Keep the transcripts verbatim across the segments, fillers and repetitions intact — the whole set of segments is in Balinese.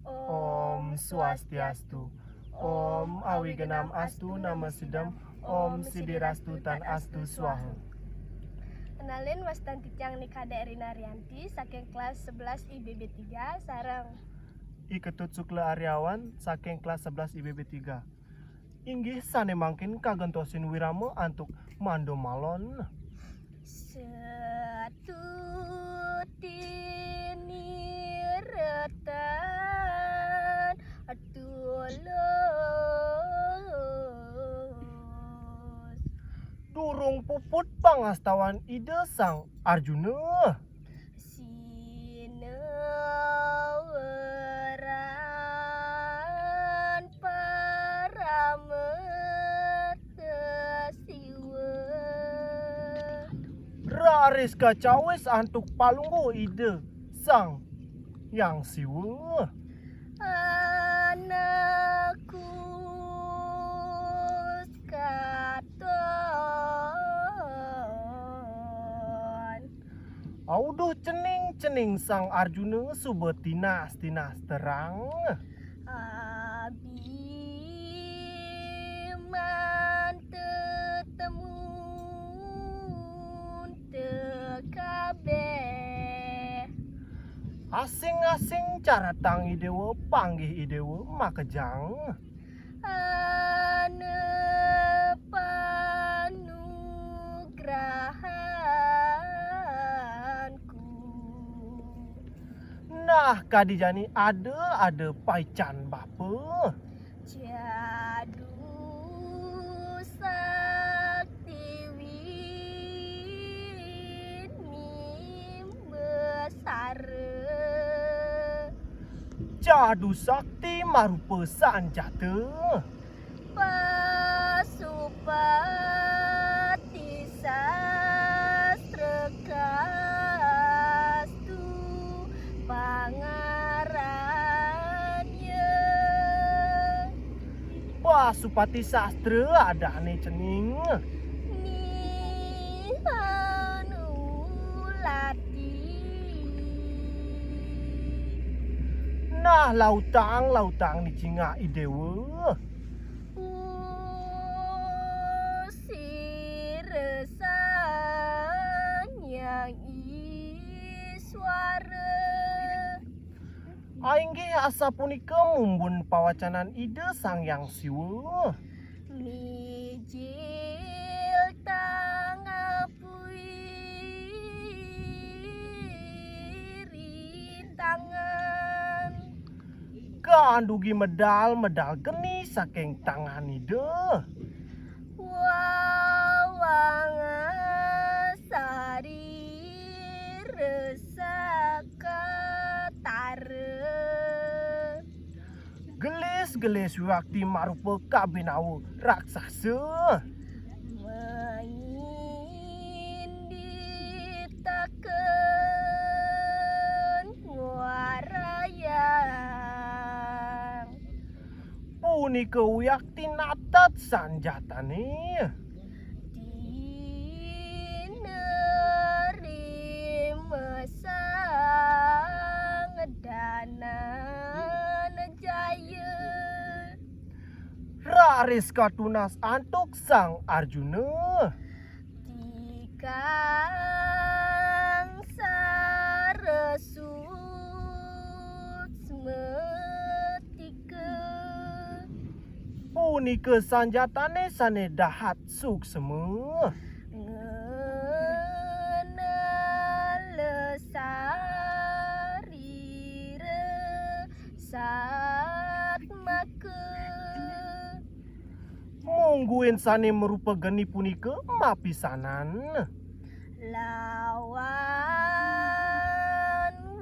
Om Swastiastu. Om Awigenam Astu Namo Sidam. Om Sidirastu Tan Astu Swaha. Kenalin, wastan titiang Nika Dek Rina Rianti saking kelas sebelas I B B tiga sareng I Ketut Sukla Aryawan saking kelas sebelas I B B tiga. Inggih sane mangkin kagentosin wirama antuk manda malon. Setuti niretan tulus. Durung puput pangastawan Ida Sang Arjuna. Sineweran parameta Siwa. Raris kacawis antuk palungguh Ida Sang Hyang Siwa. Anekus katon. Auduh cening-cening Sang Arjuna suba tinas-tinas terang. Abiman tetemun tekabeh. Asing-asing caratang Idewa, panggih Idewa makejang. Ane panugrahanku. Nah, kadi jani ada-ada paican bapa. Jadu sakti wini besara. Jadu sakti marupa sanjata. Pasupati sastra kastu pangaranya. Pasupati sastra adane cening. Nihan ulati. Nah, lautang-lautang nicingak Idewa. Usira Sang Hyang Iswara. Ainggih asapunika mumbun pawacanan Ida Sang Hyang Siwa. Mijil tangapui rintangan. Kaandugi medal-medal geni saking tangan Ida. Wawang sarira sakatara. Gelis-gelis wiakti marupa kabinawa raksasa. Manginditaken warayang. Punika wiakti natat sanjatane. Tinerima Sang Dananjaya. Raris katunas antuk Sang Arjuna. Tikang sarasuksma tika. Punika sanjatane sane dahat suksma. Ngenala sarira satmaka. Mungguing sane marupa geni punika mapisanan. Lawan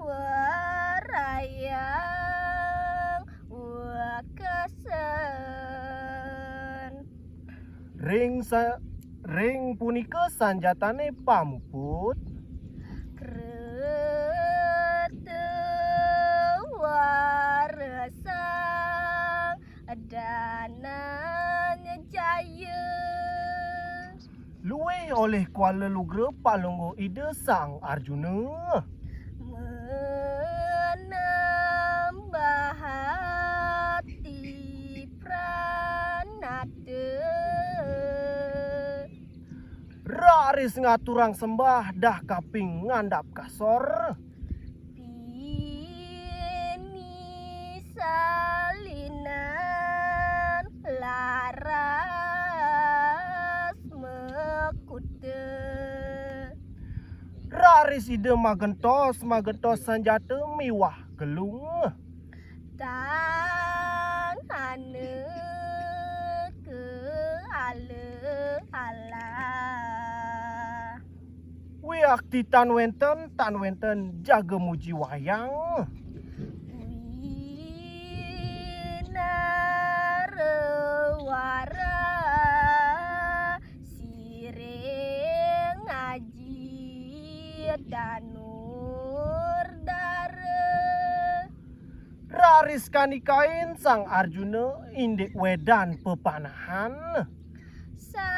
warayang wekasan. Ring sa-, ring punika sanjatane pamuput. Kreta waresang Dananjaya. Luih olih kuala lugra palungguh Ida Sang Arjuna. Menambah Raris ngaturang sembah dah kaping ngandap kasor. Pinisalinan laras mekuda. Raris Ida magentos, magentos sanjata miwah gelung. Tangane ke ala-ala. Wiakti tan wenten, tan wenten jaga muji wayang. Winarewara siring ngaji danur dara. Raris kanikain Sang Arjuna indik wedan pepanahan. Sastra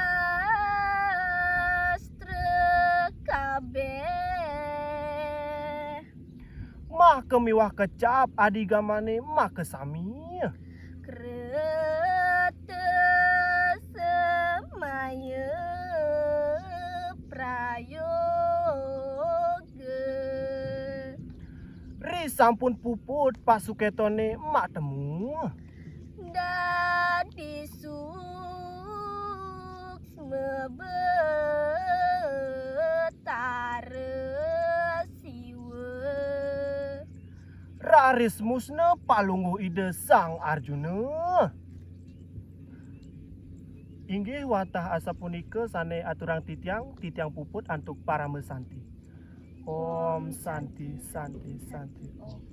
kabeh. Maka miwah kecap adigamane makasami. Kreta semaya prayoga. Ri sampun puput pasuketone matemu. Dadi suksma Betara Siwa. Raris musna palungguh Ida Sang Arjuna. Inggih wantah asapunika sane aturang titiang, titiang puput antuk parama santi. Om Santi, Santi, Santi, Om.